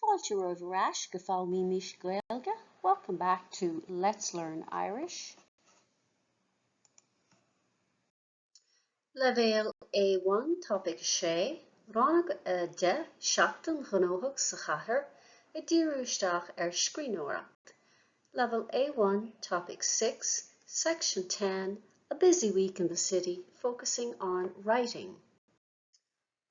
Fáilte romhaibh ar ais go Foghlaimímis Gaeilge, Welcome back to Let's Learn Irish. Leibhéal A1, Topaic 6, Rannóg 10, Seachtain ghnóthach sa chathair, ag díriú isteach ar scríbhneoireacht. Level A1, Topic 6, Section 10, A Busy Week in the City, focusing on writing.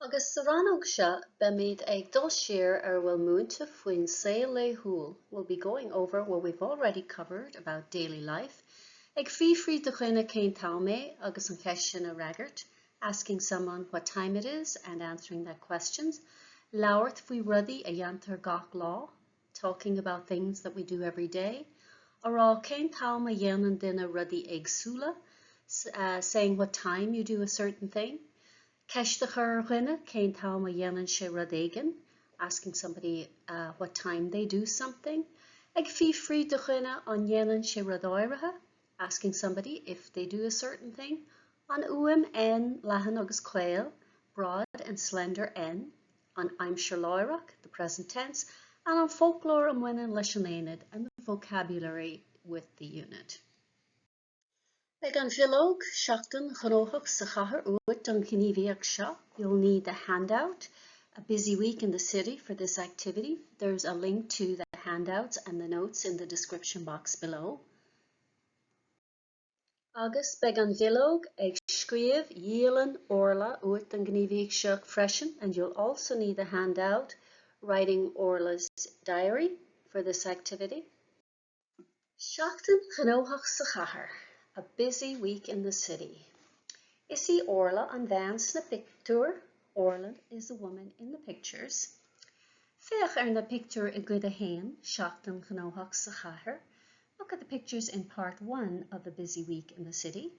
Agus sa rannóg seo, beimid ag dul siar ar a bhfuil múinte faoin saol laethúil, we'll be going over what we've already covered about daily life, ag fiafraí de dhuine cén t-am é agus an cheist sin a fhreagairt, asking someone what time it is and answering that questions, labhairt faoi rudaí a dhéantar gach lá, talking about things that we do every day, a rá cén t-am a dhéanann duine rudaí éagsúla, saying what time you do a certain thing, ceist a chur ar dhuine cén t-am a dhéanann sé rud éigin, asking somebody what time they do something, ag fiafraí de dhuine an ndéanann sé rud áirithe, asking somebody if they do a certain thing, an fhuaim N leathan agus caol, broad and slender N, an aimsir láithreach, the present tense, and an foclóir a mbaineann leis an aonad, and the vocabulary with the unit. Beidh an bhileog Seachtain Ghnóthach sa Chathair uait don ghníomhaíocht seo. You'll need the handout, A Busy Week in the City for this activity. There's a link to the handouts and the notes in the description box below. Agus beidh an bhileog ag scríobh dhialann Orla uait don ghníomhaíocht seo freisin and you'll also need the handout Writing Orla's Diary for this activity. Seachtain ghnóthach sa chathair, a busy week in the city. Is í Orla an bhean sna pictiúir, Orla is the woman in the pictures. Féach ar na pictiúir i gCuid 1, Seachtain ghnóthach sa chathair, Look at the pictures in part 1 of A Busy Week in the City.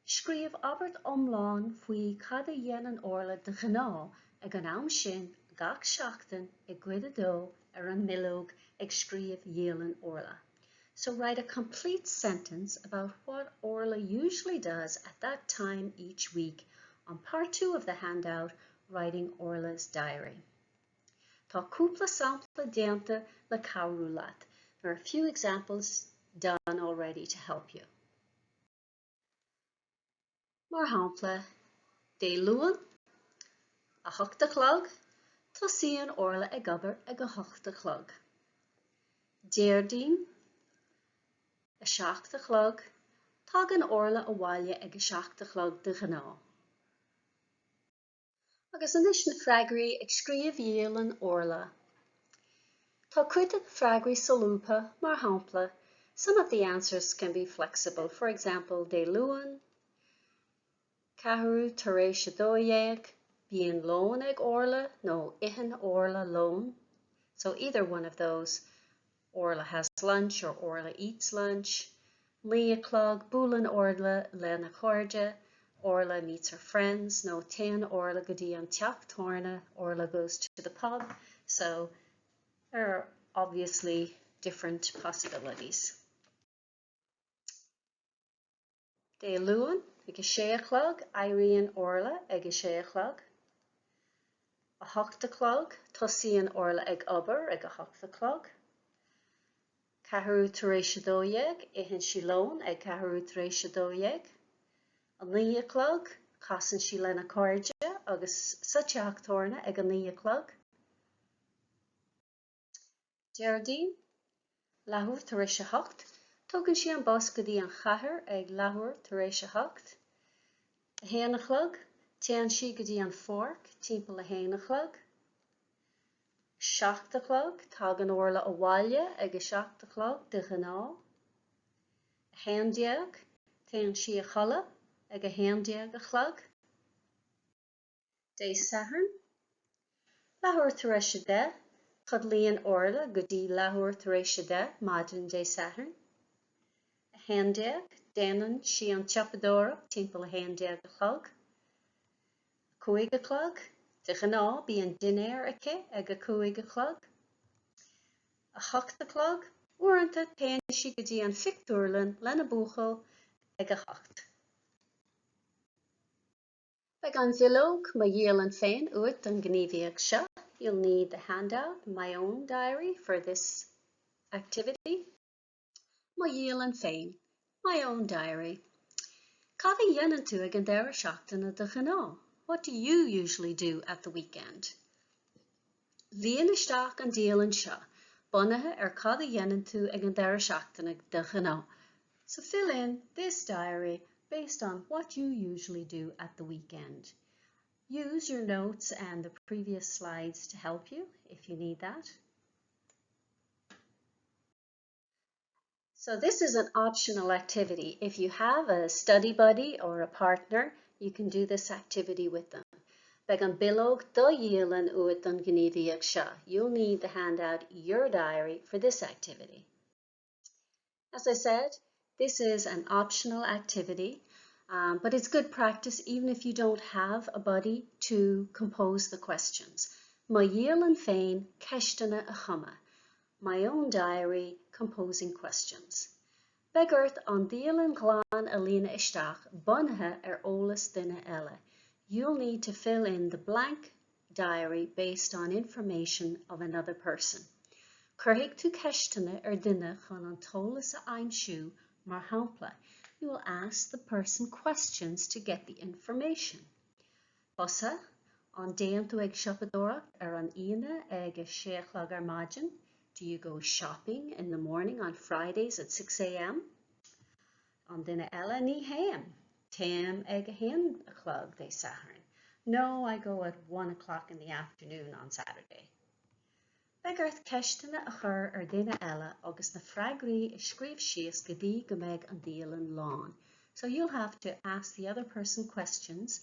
Scríobh abairt iomlán faoi cad a dhéanann Orla de ghnáth ag an am sin gach seachtain i gCuid 2 ar an mbileog Ag Scríobh Dhialann Orla. So write a complete sentence about what Orla usually does at that time each week on part 2 of the handout Writing Orla's Diary. Tá cúpla sampla déanta le cabhrú leat. There are a few examples done already to help you. Mar shampla, Dé Luain, 8 a chlog, tosaíonn Orla ag obair ag 8 a chlog. Déardaoin, 7 a chlog, tagann Orla abhaile ag 7 a chlog de ghnáth. Agus anois na freagraí ag scríobh dhialann Orla. Tá cuid de na freagraí solúbtha, mar shampla, some of the answers can be flexible, for example, Dé Luain, ceathrú tar éis 12, bíonn lón ag Orla nó itheann Orla lón. So either one of those Orla has lunch or Orla eats lunch. 9 a chlog, buaileann Orla lena cairde, Orla meets her friends nó téann Orla go dtí an teach tábhairne, Orla goes to the pub. So there are obviously different possibilities. Dé Luain, ag a sé a chlog, éiríonn Orla ag a sé a chlog. 8 a chlog, tosaíonn Orla ag obair ag a hocht a chlog. Ceathrú tar éis 12, itheann sí lón ag ceathrú tar éis 12. 9 a chlog, casann sí lena cairde agus sa teach tábhairne ag a 9 a chlog. Déardaoin, leathuair tar éis 8, Tógann sí an bus go dtí an chathair ag leathuair tar éis 8. 1 a chlog, Téann sí go dtí an pháirc timpeall 1 a chlog. 7 a chlog, Tagann Orla abhaile ag a 7 a chlog de ghnáth. 11, Téann sí a chodladh ag 11 a chlog. Dé Sathairn, leathuair tar éis 10, Codlaíonn Orla go dtí leathuair tar éis 10 maidin Dé Sathairn. 11, Déanann sí an tsiopadóireacht timpeall 11 a chlog. 5 a chlog, De ghnáth bíonn dinnéar aici ag 5 a chlog. 8 a chlog, Uaireanta téann sí go dtí an phictiúrlann lena buachaill ag 8. Beidh an bhileog Mo Dhialann Féin uait don ghníomhaíocht seo. You'll need the handout, My Own Diary, for this activity. Mo Dhialann Féin, My Own Diary. Cad a dhéanann tú ag an deireadh seachtaine de ghnáth? What do you usually do at the weekend? Líon isteach an dialann seo, bunaithe ar cad a dhéanann tú ag an deireadh seachtaine de ghnáth. So fill in this diary based on what you usually do at the weekend. Use your notes and the previous slides to help you if you need that. So this is an optional activity. If you have a study buddy or a partner, you can do this activity with them. Beidh an bileog Do Dhialann uait don ghníomhaíocht seo. You'll need the handout Your Diary for this activity. As I said, this is an optional activity, um, but it's good practice even if you don't have a buddy to compose the questions. Mo dhialann féin ceisteanna a chumadh. My own diary, composing questions. Beidh ort an dialann ghlan a líonadh isteach bunaithe ar eolas duine eile. You'll need to fill in the blank diary based on information of another person. Cuirfidh tú ceisteanna ar dhuine chun an t-eolas a aimsiú mar shampla, you will ask the person questions to get the information. Tusa, An dtéann tú ag siopadóireacht ar an Aoine ag a sé a chlog ar maidin? Do you go shopping in the morning on Fridays at 6am? An duine eile, Ní théim. Téim ag a haon a chlog Dé Sathairn. No, I go at one o'clock in the afternoon on Saturday. Beidh ort ceisteanna a chur ar dhuine eile agus na freagraí a scríobh síos go dtí go mbeidh an dialann lán. So you'll have to ask the other person questions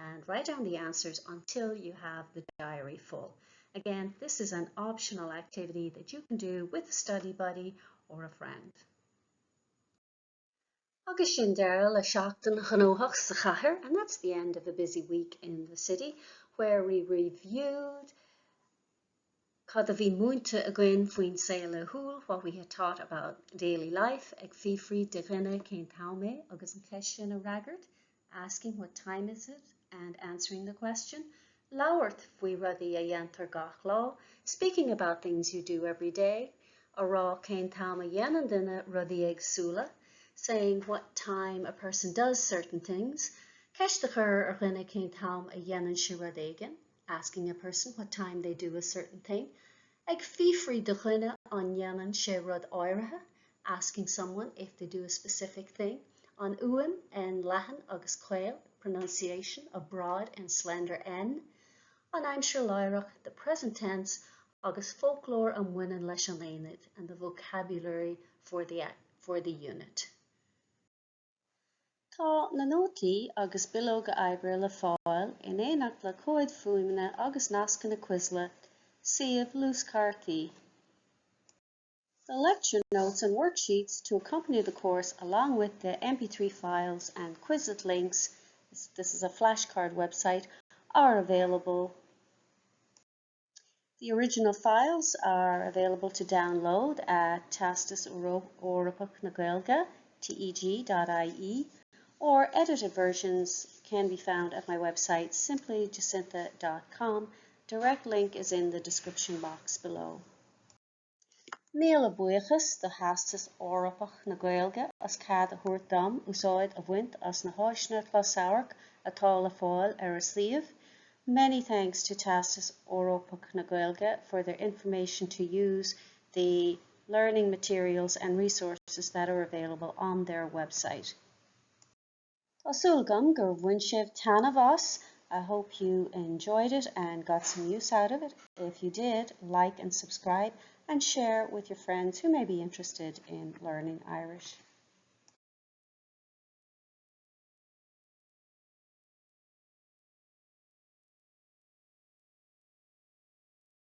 and write down the answers until you have the diary full. Again, this is an optional activity that you can do with a study buddy or a friend. Agus sin deireadh le seachtain ghnóthach sa chathair, and that's the end of a busy week in the city where we reviewed cad a bhí múinte againn faoin saol laethúil, what we had taught about daily life, ag fiafraí de dhuine cén t-am é agus an cheist sin a fhreagairt, asking what time is it and answering the question, labhairt faoi rudaí a dhéantar gach lá, speaking about things you do every day, a rá cén t-am a dhéanann duine rudaí éagsúla, saying what time a person does certain things, ceist a chur ar dhuine cén t-am a dhéanann sé rud éigin, asking a person what time they do a certain thing, ag fiafraí de dhuine an ndéanann sé rud áirithe, asking someone if they do a specific thing, an fhuaim N leathan agus caol, pronunciation of broad and slender N, an aimsir láithreach, the present tense, agus foclóir a mbaineann leis an aonad, and the vocabulary for the, for the unit. Tá na nótaí agus bileoga oibre le fáil in éineacht le comhaid fuaime agus nascanna Quizlet, suíomh luaschártaí. The lecture notes and worksheets to accompany the course along with the MP3 files and Quizlet links, this is a flashcard website, are available. The original files are available to download at Teastas Eorpach na Gaeilge, teg.ie, or edited versions can be found at my website simplyjacintha.com. Direct link is in the description box below. Míle buíochas do Theastas Eorpach na Gaeilge as cead a thabhairt dom úsáid a bhaint as na háiseanna closamhairc atá le fáil ar a suíomh. Many thanks to Teastas Eorpach na Gaeilge for their information to use the learning materials and resources that are available on their website. Tá súil agam gur bhain sibh taitneamh as. I hope you enjoyed it and got some use out of it. If you did, like and subscribe and share with your friends who may be interested in learning Irish.